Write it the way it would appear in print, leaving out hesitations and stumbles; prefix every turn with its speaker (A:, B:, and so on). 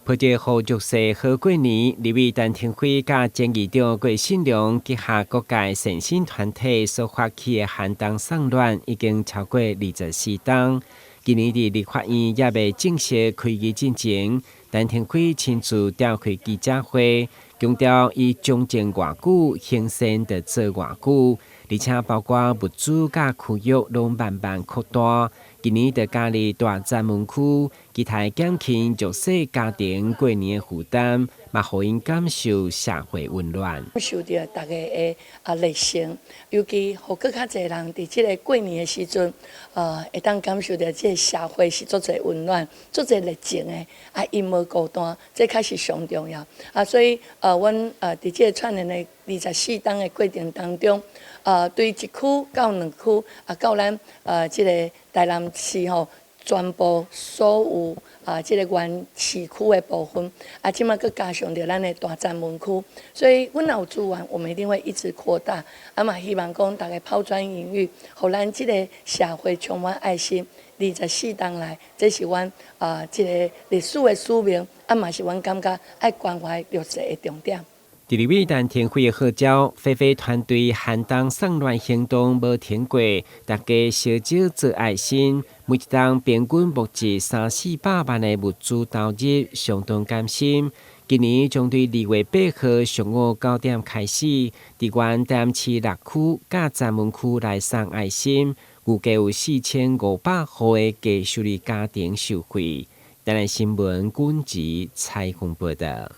A: 為著予弱勢好過年，立委陳亭妃佮前議長郭信良旗下各界善心團體所發起的寒冬送暖已經超過24冬。今年佇立法院猶未正式開議進前，陳亭妃親自召開記者會，強調伊從政偌久，行善就做偌久，而且包括物資佮區域攏慢慢擴大。今年就加入大閘門區，期待減輕弱勢家庭過年的負擔，嘛予𪜶感受社會溫暖。
B: 受著大家的熱情，尤其予閣較濟人佇這個過年的時陣，會當感受著這個社會是足濟溫暖、足濟熱情的，𪜶無孤單，這較是上重要。所以阮佇這個串聯的24冬的過程當中，對一區到兩區，到咱這個台南市吼，全部所有這個縣市區的部分，這馬閣加上著咱的大閘門區，所以阮若有資源，我們一定會一直擴大。嘛希望講大家拋磚引玉，予咱這個社會充滿愛心。24冬來，這是阮這個歷史的使命，嘛是阮感覺愛關懷弱勢的重點。
A: 佇立委陳亭妃的號召，飛飛團隊寒冬送暖行動無停過，大家相招做愛心，每一冬平均募集三四百萬的物資投入，相當甘心。今年將對2月8號上午9點開始，佇原台南市六區佮閘門區來送愛心，預計有4500戶的低收入家庭受惠。台南新聞軍籍採訪報導。